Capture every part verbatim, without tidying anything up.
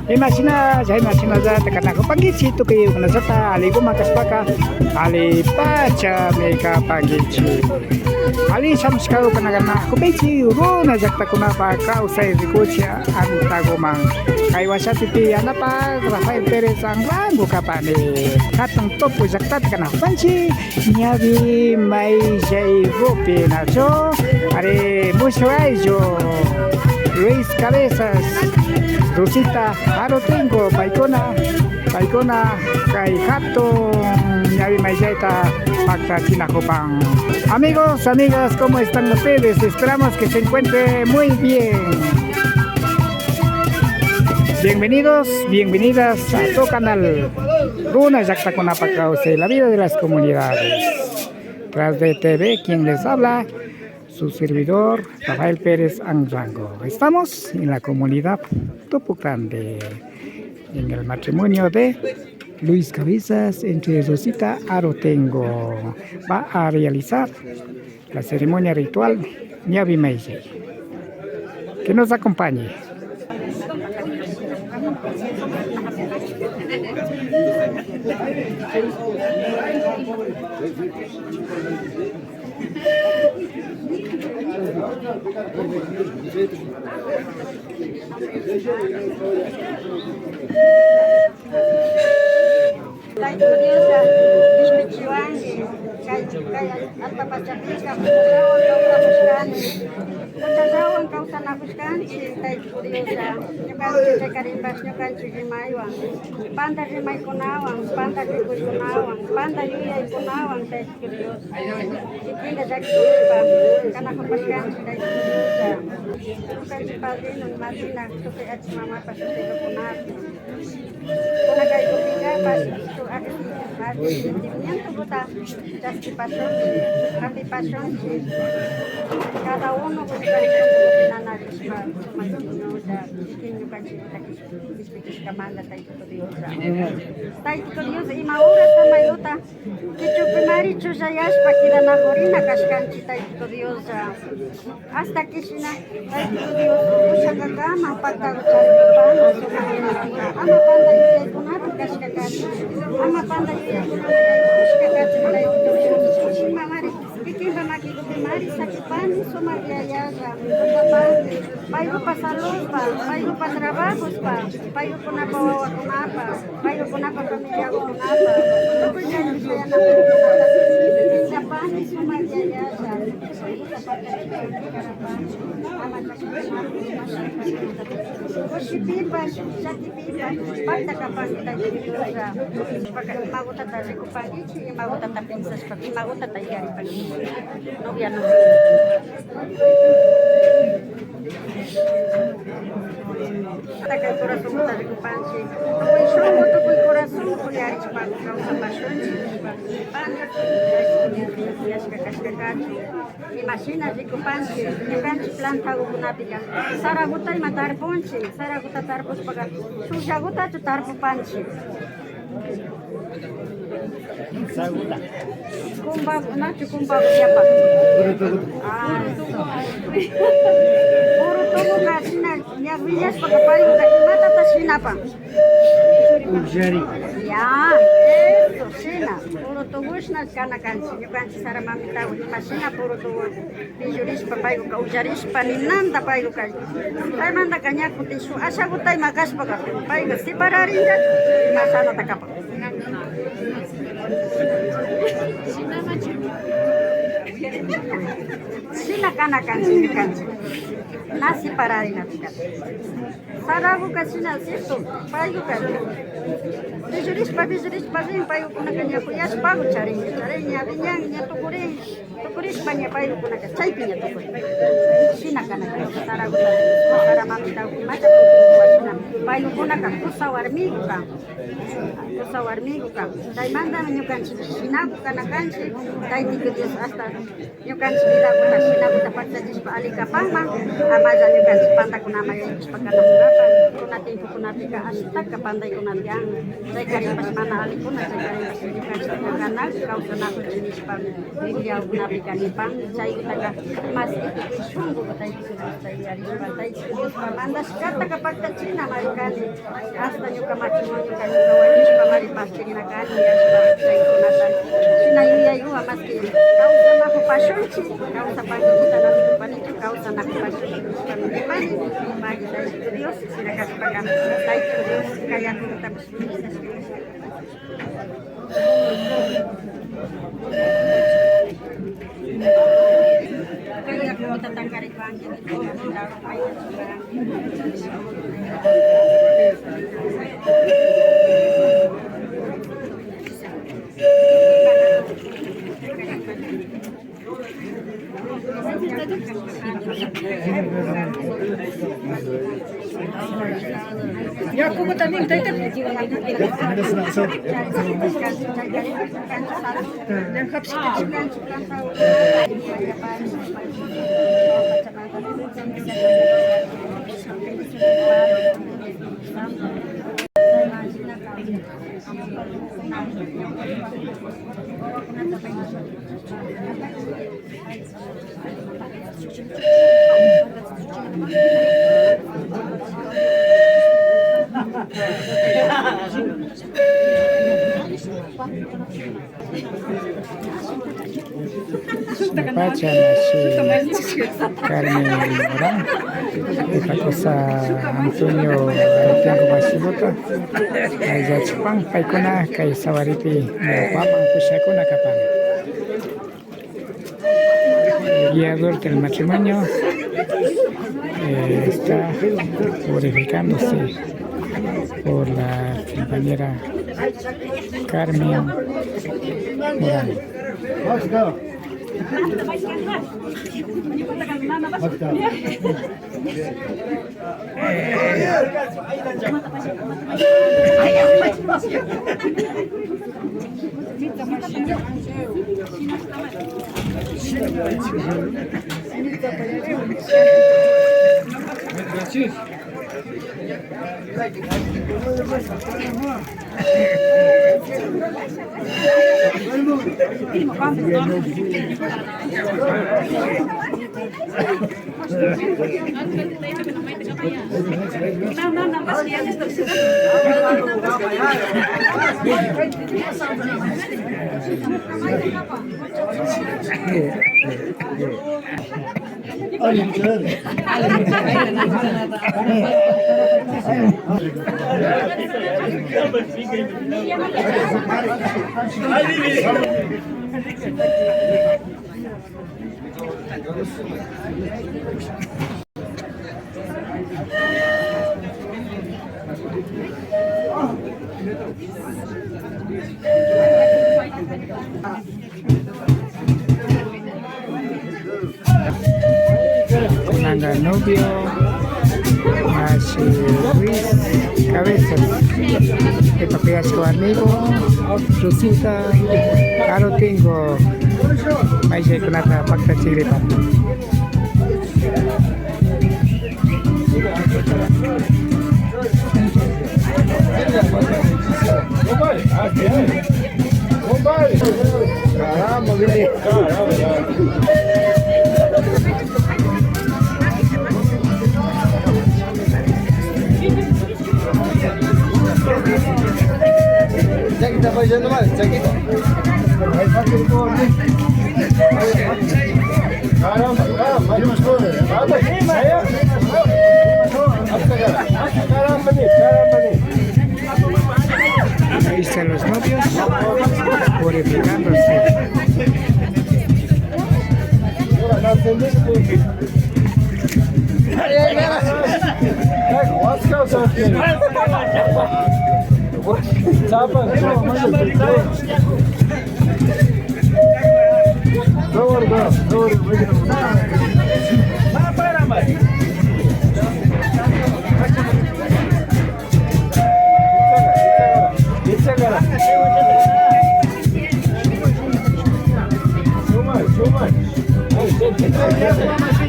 Imashinalla, imashinallata kanakupankichik, tukuykunallata alliguman kashpaka, allipachami kapankichik. Alli shamushkakunaka kanakupankichik, runa llaktakunapa kawsay rikuchik antaguman. Kay washapi tiyanapak Rafael Pérez Anrango kapani. Hatun Tupu llaktapi kanakupanchik. Ñawi mayllaygupi, nachu? Ari, mushuk ayllu, Luis Cabezas, Rosita Arotengo, paykuna, paykuna kay hatun ñawi mayllayta paktachinakupan. Amigos, amigas, ¿cómo están ustedes? Esperamos que se encuentren muy bien. Bienvenidos, bienvenidas a tu canal. Runa llaktakunapa kawsay, la vida de las comunidades. Tras de T V, quien les habla, su servidor, Rafael Pérez Anrango. Estamos en la comunidad Tupu Grande, en el matrimonio de Luis Cabezas entre Rosita Arotengo. Va a realizar la ceremonia ritual Ñawi Mayllay. Que nos acompañe. Tayta Diosta kishpichiwanki, kay, kay allpa pachapika muchashawan kawsamushkani, muchashawan kawsanakushkanchik, Tayta Diosta, ñukanchik chakarimpash, ñukanchik rimaywan, panta rimaykunawan, panta rikuykunawan, panta yuyaykunawan, Tayta Dios, kikinta llakishpa kanakupashkanchik, Tayta Diosta, ñukanchik padrino, madrina, tukuy achik mamapash, tukuy runakunapash. Kunankaykupikapash shuk arrepentimientokuta chaskipashunchik, japipashunchik. Cada uno ñukanchikkuta nanarishpa, sumak ñuñulla kikin ñukanchikkuta kishpikishkamanta Taytito Dioslla. Taytito Dios, ima horas samaykuta kichupimari chullayashpa kidanakurina kashkanchik, Taytito Dioslla. Hasta que shina, Taytito Dios, ushankakama paktaku charikupana sumak. Ama panta yuyaykunapi kashka kachun. Ama panta yuyaykunapi yaykushka kachun, Taytito Dios. Shimamari, kikinpa makikupimari sakipani sumak yayalla, papá. Paykupa saludpa, paykupa trabajospa, paykukunapa wawakunapa, paykukunapa familiakukunapa, tukuy kaypi shayanakunakunata, kikinta pani sumak yayalla. Kushipipash, llakipipash, pakta kapanki, Tayta Dioslla. Imakutata rikupankichik, imakutata pensashpa, imakutata yuyaripankichik. Novia, novio. Kay corazonta rikupanchik. Tukuy shunku, tukuy corazon kuyarishpa kawsapashunchik. Kuyashka kashka kachun. Imashina rikupanchik, ñukanchik plantakukunapika sarakuta ima tarpunchik, sarakuta tarpushpaka shukllakutachu tarpupanchik. Kumbaku, nachu kumbaku yapa. Ah, eso. Purutukuka shina ña willashpaka paykuka imatata shinapan. Ullari. Ya, eso, shina. Purutukushna kana kanchik, ñukanchik sara mamitaku imashina purutuku. Pillurishpa paykuka, ullarishpa ninanta paykuka. Paymantaka ña kutin shuk ashakuta ima kashpaka, payka separarinlla, imashanata kapan. Shina kana kanchik, ñukanchik. Na separarinachu kan. Sarakuka shina, cierto, paykuka pillurishpa, pillurishpa rin, paykukunaka ña kuyashpaku charin, charin, ña wiñan, ña tukurin, tukurishpa ña paykukunaka chaypi ña tukurin. Shina kana kan, sarakuta, sara mamita, imacha, shina, paykukunaka kusa warmiku kan, kusa warmiku kan, chaymantami ñukanchik shinaku kana kanchik, Taytito Dios hasta ñukanchik vidakuta shinakuta paktachishpa alli kapanman, amalla ñukanchik pantakunaman yaykushpa kanakunapak. Kunan tiempokunapika ashtaka pantaykuna tiyan, chaykarinpash mana allikuna, chaykarinpash ñukanchik kanak kawsanakuchik nishpami Bibliakunapika nipan. Chaykutaka mas tukuy shunkuku Tayta Diosta yuyarishpa, Tayta Diospa mandashkataka paktachina, mari Kani, hasta ñuka matrimonio, ñuka wañushpamari pastirina kani, ashpa chaykunata. Shina yuyay uha, maski kawsanakupashunchik, kawsapankichita na nikupanichu, kawsanakupashunchik nishpami nipani. Pagui Tayta Dios, shina kashpaka Tayta Dios kay yakuta Ya, como también, tayta. Pacha mashi Carmen Morán, Ipacosa Antonio Aretianco Basibuta, ayllachipan paykuna kay sawaripi ñawpaman pushakuna kapan. Guiador del matrimonio, eh, está purificándose por la compañera Carmen Morán. Kunanka novio mashi Luis Cabezas, Pepa Piasco amigo Rosita Arotingo, mayllay kunata paktachigripa. Chaquita, pues, ya nomás, chaquita. Caramba, caramba, caramba, caramba. Ahí están los novios purificándose.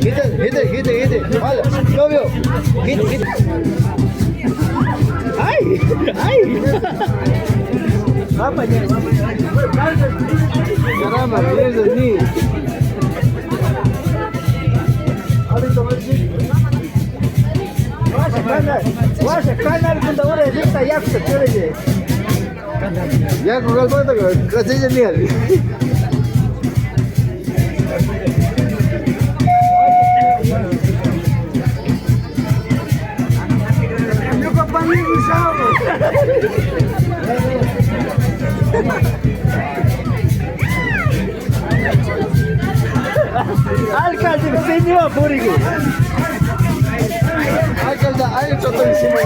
Hit it, hit it, hit it, hit it. Hala, novio. Hit, hit. Ay, ay. Caramba, tienes ni. Washa canal punta hora de vista yakta churille. Yaku kalpata kasilla nial. Alcalde, señor, puriku. Alcalde, ay, todo encima.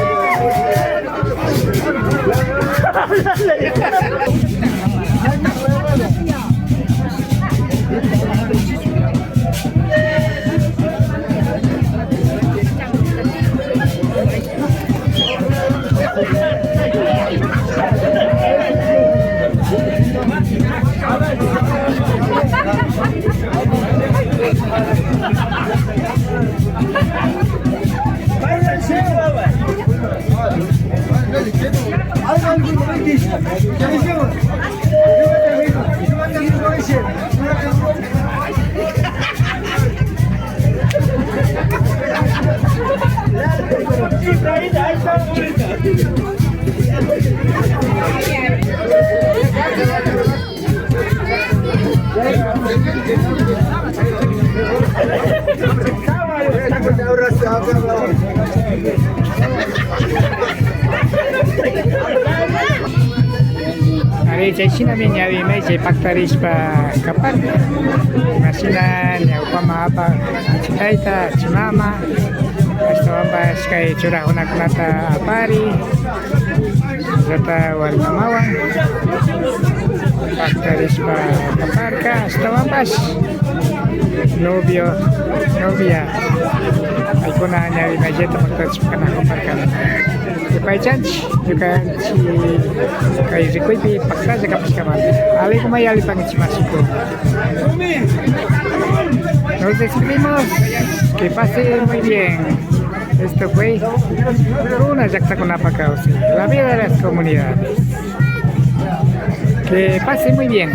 Ari, chayshinami ñawi maychay paktarishpa kaparka. Imashina ñawpaman apak achitayta, achimama, ashtawanpash kay churakunakunata apari, churata warmamawan paktarishpa kaparka, ashtawanpash novio, novia, paykuna ñawi mayllata paktarishpa kanakuparkani. Yupaychanchik, ñukanchik kay rikuypi paktalla kapashkamanta. Aliguman yallipankichik, mashikuna. Nos despedimos. Que pase muy bien. Esto fue Runa Llaktakunapak Kawsay, la vida de las comunidades. Que pase muy bien.